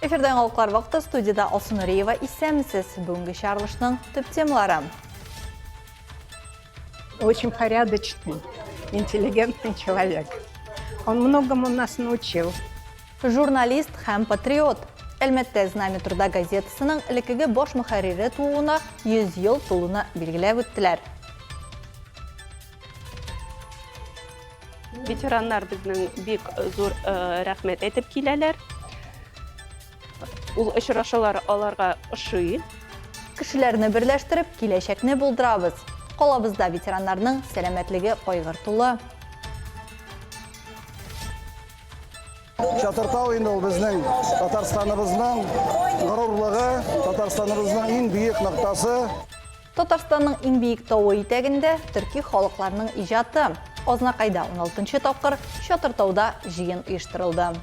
Эфирда яңалыклар вакыты студиядә Алсу Нуриева исәнмесез. Бүгенге чыгарылышның төп темалары. Очень порядочный, интеллигентный человек. Он многому нас научил. Журналист һәм патриот. Әлмәттә Знамя труда газетасының элеккеге баш мөхәррире тууына 100 ел тулуны билгеләп үттеләр. Ветераннар безнең бик зур э, рәхмәт әйтеп киләләр. Ул очрашулар аларга ошый. Кешеләрне берләштереп, киләчәкне булдырабыз. Калабызда ветераннарның сәламәтлеге кайгыртулы. Чатыртау инде ул безнең Татарстаныбызның горурлыгы, Татарстаныбызның иң биек ноктасы. Татарстанның иң биек тавы итәгендә төрки халыкларның иҗаты. Азнакайда уналтынчы тапкыр Чатыртауда җыен оештырылды.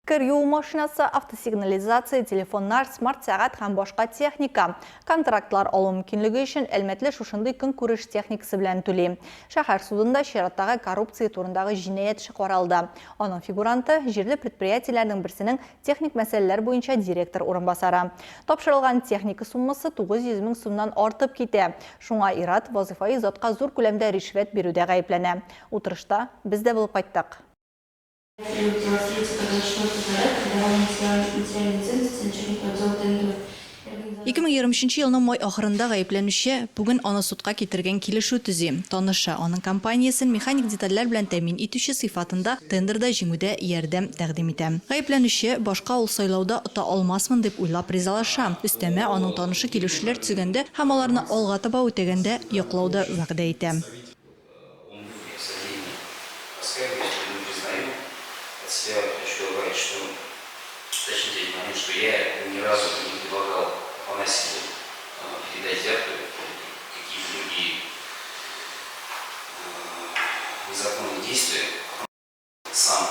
Кер юу машинасы, автосигнализация, телефоннар, смарт-сәгать һәм башка техника. Контрактлар алу мөмкинлеге өчен Әлмәтле шушындый көнкүреш техникасы белән түли. Шәһәр судында чираттагы коррупция турындагы җинаять эше каралды. Аның фигуранты, җирле предприятиеләрнең берсенең техник мәсьәләләр буенча директор урынбасары. Тапшырылган техника суммасы 900 мең сумнан артып китә. Шуңа ир-ат вазыйфаи затка зур күләмдә ришвәт бирүдә гаепләнә. Утырышта без дә булып кайттык. 2023 елның май ахырында гаепләнүче бүген аны судка китергән килешү төзи. Танышы, аның компаниясен механик детальләр белән тәэмин итүче сыйфатында тендерда җиңүдә ярдәм тәкъдим итә. Гаепләнүче, башка ул сайлауда ота алмасмын дип уйлап ризалаша. Өстәмә, аның танышы килешүләр төзегәндә һәм аларны алга таба үтәгәндә яклау да вәгъдә итә. Он в содеянном раскаиваюсь, но признаю от себя, хочу добавить, что уточнить один момент, что я ни разу не предлагал Афанасьеву передать взятку какие-то другие незаконные действия. Сам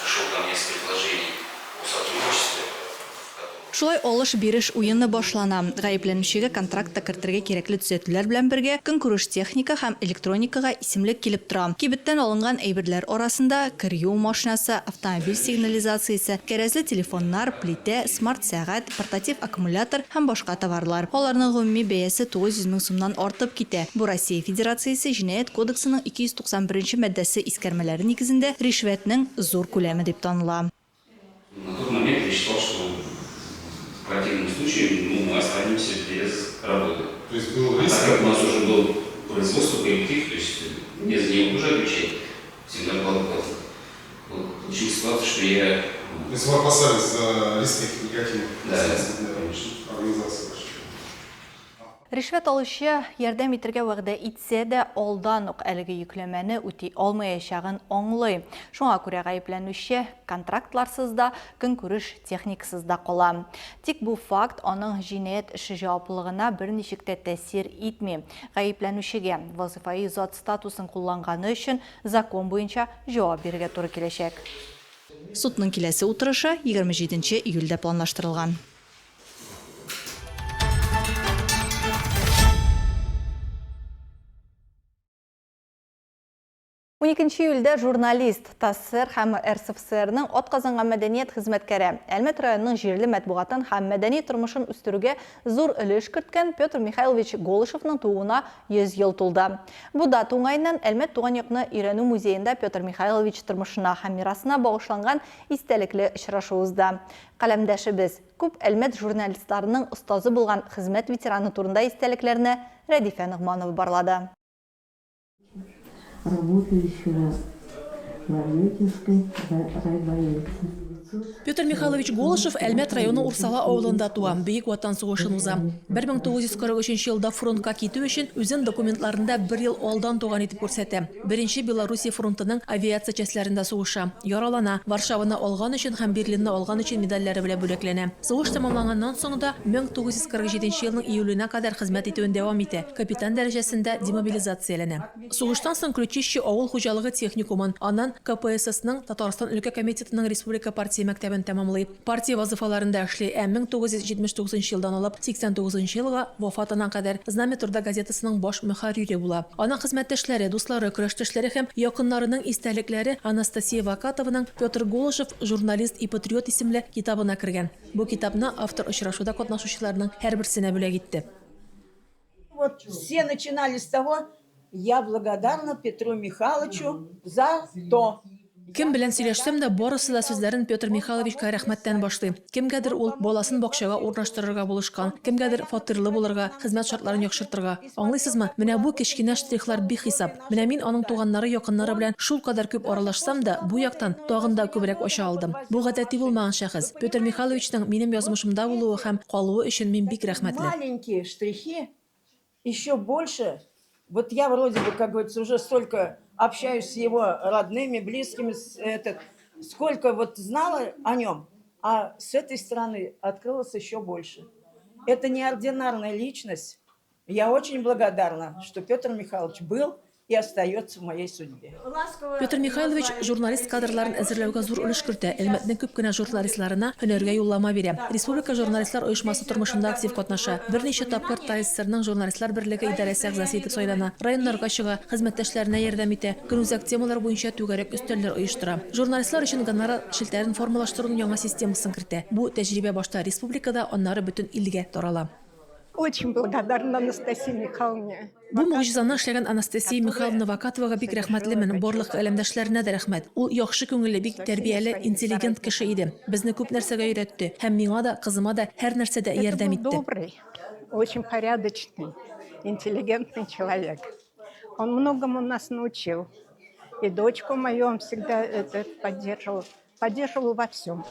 пришел ко мне с предложением о сотрудничестве, в котором. Шулай алыш-биреш уены башлана. Гаепләнүчегә контрактта кертергә кирәкле төзәтүләр белән бергә, көнкүреш техника һәм электроникага исемлек килеп тора. Кибеттән алынган әйберләр арасында, кер юу машинасы, автомобиль сигнализациясе, кәрәзле телефоннар, плитә, смарт-сәгать, портатив аккумулятор һәм башка товарлар. Аларның гомуми бәясе 900 мең сумнан артып китә. Бу Россия Федерациясе Җинаять кодексының 291 нче маддәсе искәрмәләре нигезендә ришвәтнең зур күләме дип таныла. На тот момент я считал, что в противном случае ну, мы останемся без работы. То есть был А риск? так как у нас уже был производство, коллектив, то есть мне за него тоже отвечать, всем зарплату платить. Вот получилась ситуация, что я... То есть вы опасались за риски негативных Да, последствий для конечно. организации вашей? Ришвәт алучы ярдәм итергә вәгъдә итсә дә, алдан ук әлеге йөкләмәне үти алмаячагын аңлый. Шуңа күрә гаепләнүче контрактларсыз да, көнкүреш техникасыз да кала. Тик бу факт аның җинаять эше җаваплылыгына берничек тә тәэсир итми. Гаепләнүчегә, вазыйфаи зат статусын кулланганы өчен, закон буенча җавап бирергә туры киләчәк. Судның киләсе утырышы 27 нче июльдә планлаштырылган. Уникенче июльдә журналист, ТАССР һәм РСФСРның атказанган мәдәният хезмәткәре, Әлмәт районының җирле матбугатын һәм мәдәни тормышын үстерүгә зур өлеш керткән Петр Михайлович Голышевның тууына 100 ел тулды. Бу дата уңаеннан Әлмәт туган якны өйрәнү музеенда Петр Михайлович тормышына һәм мирасына багышланган истәлекле очрашу узды. Каләмдәшебез, күп Әлмәт журналистларының остазы булган хезмәт ветераны турында истәлекләрне Рәдифә Ногманова барлады. Работаю еще раз в Альметьевской райбольнице. Петр Михайлович Голышев Әлмәт районы Урсала авылында туа, Бөек Ватан сугышын уза. 1943 елда фронтка китү өчен үзен документларында бер ел алдан туган итеп күрсәтә. Беренче Белоруссия фронтының авиация частьләрендә сугыша. Яралана, Варшаваны алган өчен һәм Берлинны алган өчен медальләре белән бүләкләнә. Сугыш тәмамланганнан соң да 1947 елның июленә кадәр хезмәт итүен дәвам итә, капитан дәрәҗәсендә демобилизацияләнә. Сугыштан соң Ключище авыл хуҗалыгы техникумын, аннан КПССның Татарстан өлкә комитетының республика партия. партия мәктәбен тәмамлый. Партия вазыйфаларында эшли, ә 1979 елдан алып 89 елга вафатына кадәр Знамя труда газетасының баш мөхәррире була. Аның хезмәттәшләре, дуслары, көрәштәшләре һәм якыннарының истәлекләре Анастасия Вакатованың Петр Голышев, журналист и патриот исемле китабына кергән. Бу китапны автор очрашуда катнашучыларның һәрберсенә бүләк итте. Вот все начинали с того, я благодарна Петру Михайловичу за то. Кем белән сөйләшсәм дә, барысы да сүзләрен Петр Михайловичка рәхмәттән башлый. Кемгәдер ул баласын бакчага урнаштырырга булышкан, кемгәдер фатирлы булырга, хезмәт шартларын яхшыртырга. Аңлыйсызмы, менә бу кечкенә штрихлар бихисап. Менә мин аның туганнары, якыннары белән шулкадәр күп аралашсам да, бу яктан тагын да күбрәк ача алдым. Бу гадәти булмаган шәхес. Петр Михайловичның минем язмышымда булуы һәм калуы өчен мин бик рәхмәтле. Маленькие штрихи еще больше. Вот я вроде бы, как говорится, уже столько общаюсь с его родными, близкими, с, этот, сколько вот знала о нем, а с этой стороны открылось еще больше. Это неординарная личность. Я очень благодарна, что Петр Михайлович был и остается в моей судьбе. Петр Михайлович журналист кадрларын әзерләүгә зур өлеш кертә, Әлмәтнең күп кенә журналистларына һөнәргә юллама бирә. Республика журналистлар оешмасы тормышында актив катнаша. Берничә тапкыр ТАССРның журналистлар берлеге идарәсе әгъзасы итеп сайлана. Районнарга чыга, хезмәттәшләренә ярдәм итә, көнүзәк темалар буенча түгәрәк өстәлләр оештыра. Журналистлар өчен гонорар челтәрен формалаштыруның яңа системасын кертә. Бу тәҗрибә башта республикада, аннары бөтен илгә тарала. Очень благодарна Анастасии Михайловне. Бу могҗизаны эшләгән Анастасия Михайловна Вакатовага бик рәхмәтлемен, барлык каләмдәшләренә дә рәхмәт. Ул яхшы күңелле, бик тәрбияле, интеллигент кеше иде. Безне күп нәрсәгә өйрәтте һәм миңа да, кызыма да һәр нәрсәдә ярдәм итте. Добрый, очень порядочный, интеллигентный человек. Он многому нас научил. И дочку мою он всегда это поддерживал. Поддерживал во всем.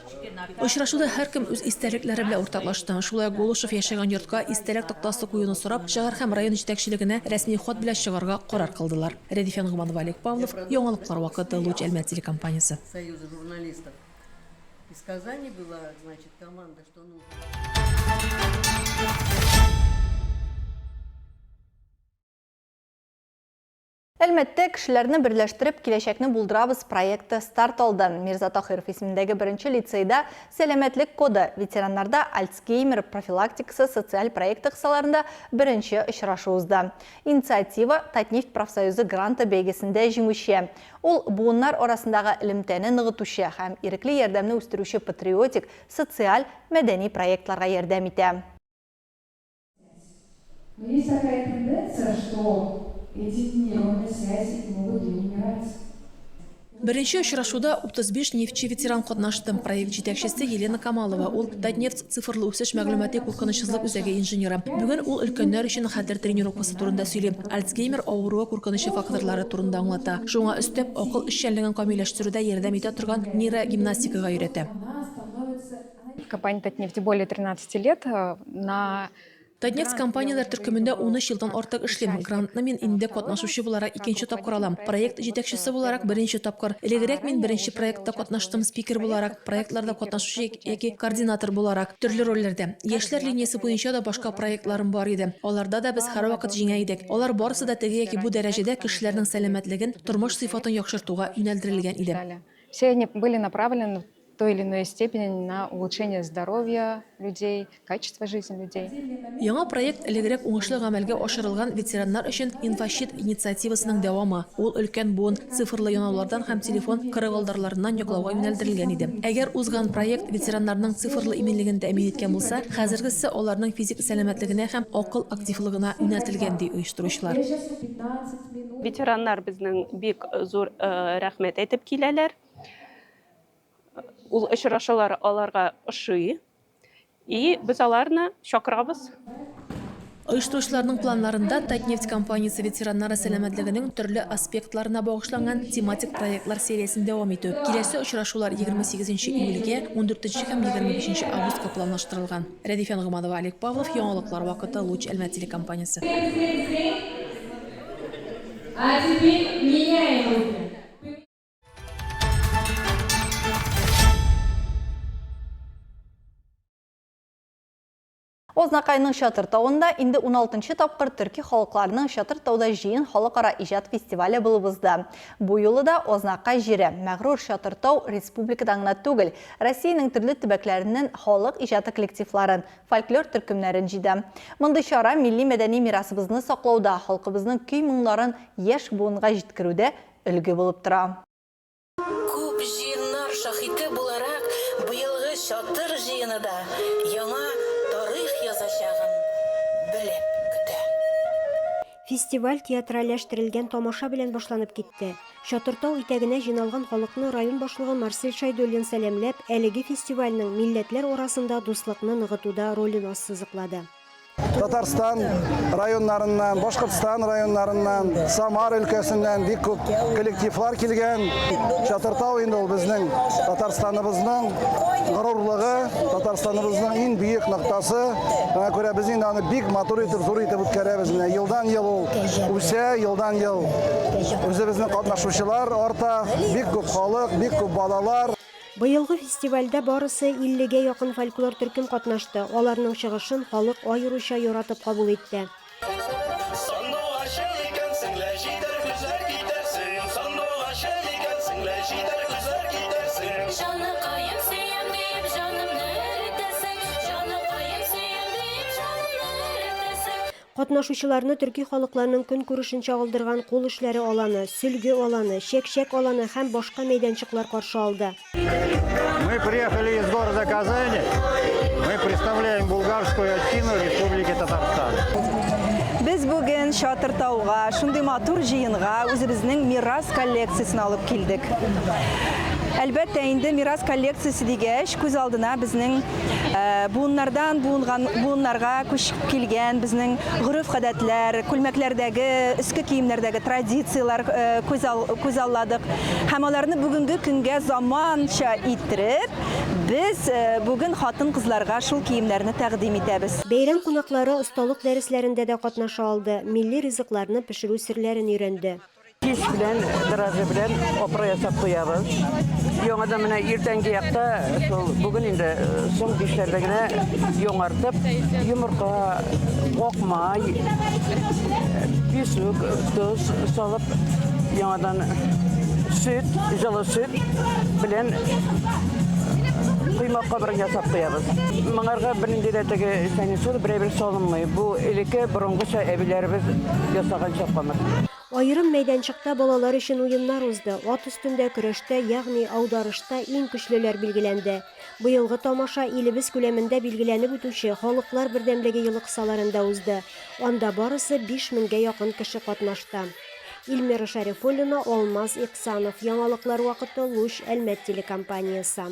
Очрашуда һәркем үз истәлекләре белән уртаклашты. Шулай ук Голышев яшәгән йортка истәлек тактасы куюны сорап, шәһәр һәм район җитәкчелегенә рәсми хат белән чыгарга карар кылдылар. Рәдифә Ногманова, Олег Павлов, Яңалыклар вакыты, Луч Әлмәт телекомпаниясе. Союза журналистов. Из Казани была, значит, команда, что нужно. Әлмәттә кешеләрне берләштереп киләчәкне булдырабыз проекты старт алды. Мирза Таһиров исемендәге беренче лицейда Сәламәтлек коды ветераннарда Альцгеймер профилактикасы социаль проекты кысаларында беренче очрашу узды. Инициатива Татнефть профсоюзы гранты бәйгесендә җиңүче. Ул буыннар арасындагы элемтәне ныгытучы һәм ирекле ярдәмне үстерүче патриотик, социаль, мәдәни проектларга ярдәм итә. Но есть такая тенденция, что эти нейронные связи могут и умирать. Беренче очрашуда 35 нефтьче-ветеран катнашты. Проект җитәкчесе Елена Камалова. Ул Татнефть цифрлы үсеш мәгълүмати куркынычсызлык үзәге инженеры. Бүген ул өлкәннәр өчен хәтер тренировкасы турында сөйли, Альцгеймер авыруы куркынычы факторлары турында аңлата. Шуңа өстәп, акыл эшчәнлеген камилләштерүдә ярдәм итә торган нейрогимнастикага өйрәтә. В компании Татнефть более 13 лет на Татнефть компанияләр төркемендә 13 елдан артык эшлим. Грантны мин инде катнашучы буларак икенче тапкыр алам. Проект җитәкчесе буларак беренче тапкыр. Элегрәк мин беренче проектта катнаштым спикер буларак, проектларда катнашучы яки координатор буларак, төрле рольләрдә. Яшьләр линиясе буенча да башка проектларым бар иде. Аларда да без һәрвакыт җиңә идек. Алар барысы да теге яки бу дәрәҗәдә кешеләрнең сәламәтлеген, тормыш сыйфатын яхшыртуга юнәлдерелгән иде. Все они были направлены в той или иной степени на улучшение здоровья людей, качества жизни людей. Яңа проект элегрәк уңышлы гамәлгә ашырылган ветераннар өчен Инфощит инициативасының дәвамы. Ул өлкән буын цифрлы янаулардан һәм телефон кырыгалдарларыннан яклауга юнәлдерелгән иде. Әгәр узган проект ветераннарның цифрлы иминлеген тәэмин иткән булса, хәзергесе аларның физик сәламәтлегенә һәм акыл активлыгына юнәлтелгән, ди оештыручылар. Ветераннар безнең бик зур рәхмәт әйтеп киләләр. Ул очрашулар аларга ошый. И без аларны чакырабыз. Оештыручыларның планнарында Татнефть компаниясе ветераннары сәламәтлегенең төрле аспектларына багышланган тематик проектлар сериясен дәвам итү. Киләсе очрашулар 28 июльгә, 14 һәм 25 августка планлаштырылган. Рәдифә Ногманова, Олег Павлов, Яңалыклар вакыты, Луч Әлмәт телекомпаниясе. А теперь меняем руки. Азнакайның Чатыр тавында инде уналтынчы тапкыр төрки халыкларның Чатыр тауда җыен халыкара иҗат фестивале булып узды. Бу юлы да Азнакай җире, мәгърур Чатыр тау республикадан гына түгел, Россиянең төрле төбәкләреннән халык иҗаты коллективларын, фольклор төркемнәрен җыйды. Мондый чара милли мәдәни мирасыбызны саклауда, халкыбызның көй-моңнарын яшь буынга җиткерүдә өлге булып тора. Күп җыеннар шаһиты буларак, быелгы Чатыр җыены да яңа тарих язачагын белеп көтә. Фестиваль театральләштерелгән тамаша белән башланып китте. Чатыртау итәгенә җыйналган халыкны район башлыгы Марсель Шәйдуллин сәламләп, әлеге фестивальнең милләтләр арасында дуслыкны ныгытуда ролен ассызыклады. Татарстан районнарыннан, Башкортстан районнарыннан, Самар өлкәсеннән бик күп коллективлар килгән. Чатыртау инде ул безнең Татарстаныбызның горурлыгы, Татарстаныбызның иң бөек ноктасы. Шуңа күрә без инде аны бик матур итеп, зур итеп үткәрәбез. Менә елдан-ел ул үсә, елдан-ел үзебезнең катнашучылар арта, бик күп халык, бик күп балалар. Быелгы фестивальдә барысы 50 гә якын фольклор төркем катнашты, аларның чыгышын халык аеруча яратып кабул итте. Сандугачы икәнсең лә, җитәр күзләр китәрсең, Сандугачы икәнсең лә, җитәр күзләр китәрсең. Җаныкаем сөям диеп җанымны эретәсең, Җаныкаем сөям диеп җанымны эретәсең. Катнашучыларны төрки халыкларның көнкүрешен чагылдырган кул эшләре аланы, сөлге аланы, чәк-чәк аланы һәм башка мәйданчыклар каршы алды. Мы приехали из города Казани. Мы представляем булгарскую общину Республики Татарстан. Без бүген Чатыр-Тауга, шундый матур җыенга үзебезнең мирас коллекциясен алып килдек. Әлбәттә инде мирас коллекциясе дигәч, күз алдына безнең э, буыннардан буынган, буыннарга күчеп килгән безнең гореф-гадәтләр, күлмәкләрдәге, өске киемнәрдәге традицияләр э, күз, ал, күз алладык. Һәм аларны бүгенге көнгә заманча иттереп, без э, бүген хатын-кызларга шул киемнәрне тәкъдим итәбез. Бәйрәм кунаклары осталык дәресләрендә дә катнаша алды, милли ризыкларны пешерү серләрен өйрәнде. Кич белән дрожжи белән опра ясап куябыз. Яңадан менә иртәнге якта шул бүген инде соң бишләрдә генә яңартып йомырка, ак май, песок, тоз салып яңадан сөт, җылы сөт белән коймак кабырын ясап куябыз. Моңарга бернинди дә теге сәнисур берәй-бер салынмый. Бу элекке борынгыча әбиләребез ясаганча камыр. Аерым мәйданчыкта балалар өчен уеннар узды, ат өстендә көрәштә, ягъни аударышта иң көчлеләр билгеләнде. Быелгы тамаша илебез күләмендә билгеләнеп үтүче Халыклар бердәмлеге елы кысаларында узды. Анда барысы биш меңгә якын кеше катнашты. Эльмира Шәрифуллина, Алмаз Иксанов, Яңалыклар вакыты, Луч, Әлмәт телекомпаниясе.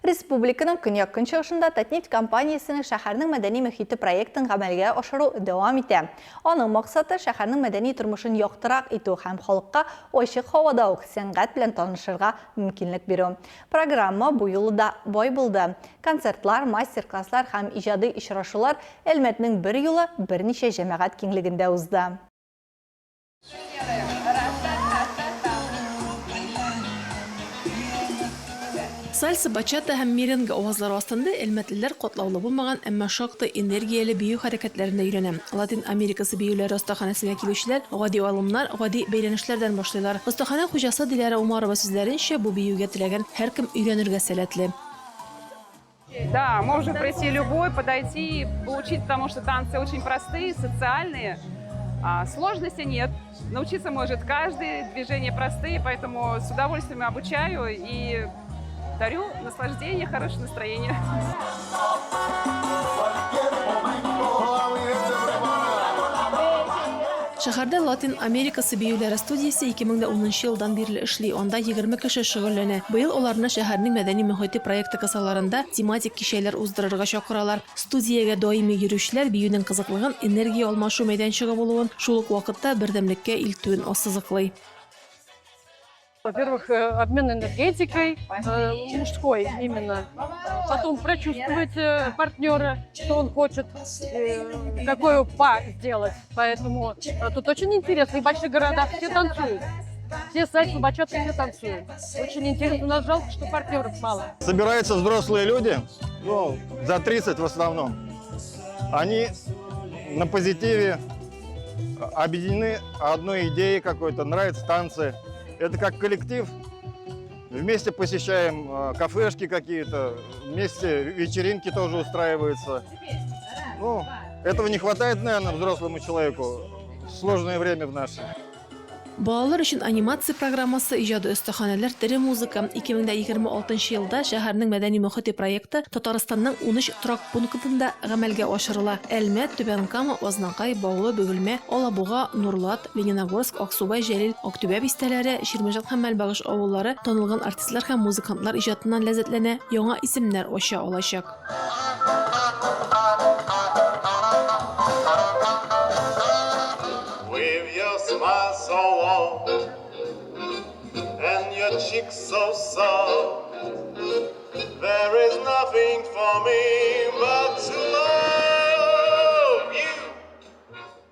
Республиканың көньяк-көнчыгышында Татнефть компаниясенең Шәһәрнең мәдәни мөхите проектын гамәлгә ашыру дәвам итә. Аның максаты, шәһәрнең мәдәни тормышын яктырак итү һәм халыкка ачык һавада ук сәнгать белән танышырга мөмкинлек бирү. Программа бу юлы да бай булды. Концертлар, мастер-класслар һәм иҗади очрашулар Әлмәтнең берьюлы берничә җәмәгать киңлегендә узды. Сальса, бачата һәм меренга авазлары астында әлмәтлеләр катлаулы булмаган, әмма шактый энергияле бию хәрәкәтләренә өйрәнә. Латин Америкасы биюләре остаханәсенә килүчеләр гади алымнар, гади бәйләнешләрдән башлыйлар. Остаханә хуҗасы Диләрә Умарова сүзләренчә, бу биюгә теләгән һәркем өйрәнергә сәләтле. Да, может прийти любой, подойти и получить, потому что танцы очень простые, социальные. А, сложности нет. Научиться может каждый, движения простые, поэтому с удовольствием обучаю и дарю наслаждение, хорошее настроение. Шәһәрдә Латин Америкасы биюләре студиясе 2010 елдан бирле эшли, анда 20 кеше шөгыльләнә. Быел аларны шәһәрнең мәдәни мохите проекты кысаларында тематик кичәләр уздырырга чакыралар. Студиягә даими йөрүчеләр биюнең кызыклыгын, энергия алмашу мәйданчыгы булуын, шул ук вакытта бердәмлеккә илтүен ассызыклый. Во-первых, э, обмен энергетикой, э, мужской именно. Потом прочувствовать э, партнера, что он хочет, какое па сделать. Поэтому тут очень интересно. И в больших городах все танцуют. Все сальсу, бачату, все танцуют. Очень интересно. У нас жалко, что партнеров мало. Собираются взрослые люди, ну, за 30 в основном. Они на позитиве, объединены одной идеей какой-то, нравятся танцы. Это как коллектив. Вместе посещаем кафешки какие-то, вместе вечеринки тоже устраиваются. Ну, этого не хватает, наверное, взрослому человеку в сложное время в наше. Балалар өчен анимация программасы, иҗади остаханәләр, тере музыка. 2026 елда шәһәрнең мәдәни мохите проекты Татарстанның 13 торак пунктында гамәлгә ашырыла. Әлмәт, Түбән Кама, Азнакай, Баулы, Бөгелмә, Алабуга, Нурлат, Лениногорск, Аксубай, Җәлил, Актүбә бистәләре, Чирмешән һәм Мәлбагыш авыллары танылган артистлар һәм музыкантлар иҗатыннан ләззәтләнә, яңа исемнәр ача алачак. With your smile so warm and your cheeks so soft, there is nothing for me but to love you.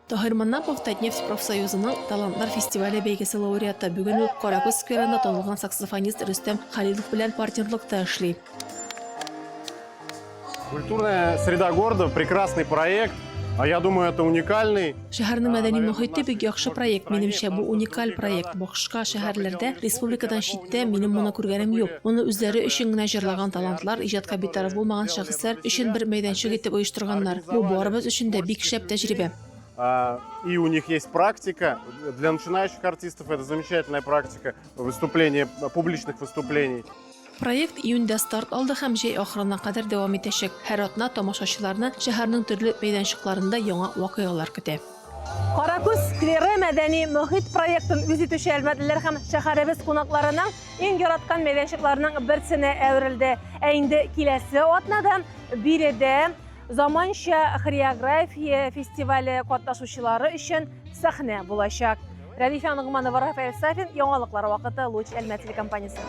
Таһир Маннапов Татнефть профсоюзының Талантлар фестивале бәйгесе лауреаты. Бүген ул Каракүз скверында танылган саксофонист Рөстәм Хәлилов белән партнерлыкта эшли. Культурная среда города – прекрасный проект. А я думаю, это уникальный. Шәһәрнең мәдәни мохите бик яхшы проект. Минемчә, бу уникаль проект. Башка шәһәрләрдә, республикадан читтә минем моны күргәнем юк. Моны үзләре өчен генә җырлаган талантлар, иҗатка битараф булмаган шәхесләр өчен бер мәйданчык итеп оештырганнар. Бу барыбыз өчен дә бик шәп тәҗрибә. И у них есть практика. Для начинающих артистов это замечательная практика выступления, публичных выступлений. Проект июньдә старт алды һәм җәй ахырына кадәр дәвам итәчәк. Һәр атна тамашачыларны шәһәрнең төрле мәйданчыкларында яңа вакыйгалар көтә. Каракүз скверы мәдәни мохит проектын үз итүче әлмәтлеләр һәм шәһәребез кунакларының иң яраткан мәйданчыкларының берсенә әверелде. Ә инде киләсе атнадан биредә заманча хореография фестивале катнашучылары өчен сәхнә булачак. Рәдифә Ногманова, Рафаэль Сафин, яңалыклар вакыты, Луч Әлмәт телекомпаниясе.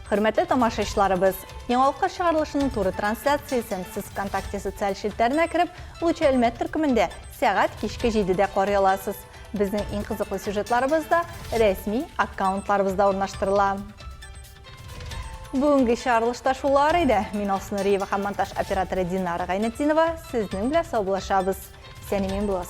Хөрмәтле тамашачыларыбыз, яңалыклар чыгарылышының туры трансляциясен сез ВКонтакте социаль челтәренә кереп, Луч Әлмәт төркемендә сәгать кичке 7-дә карый аласыз. Безнең иң кызыклы сюжетларыбыз да рәсми аккаунтларыбызда урнаштырыла. Бүгенге чыгарылышта шулар иде. Мин Алсу Нуриева һәм монтаж операторы Динара Гайнетдинова сезнең белән саубуллашабыз. Исән-имин булыгыз.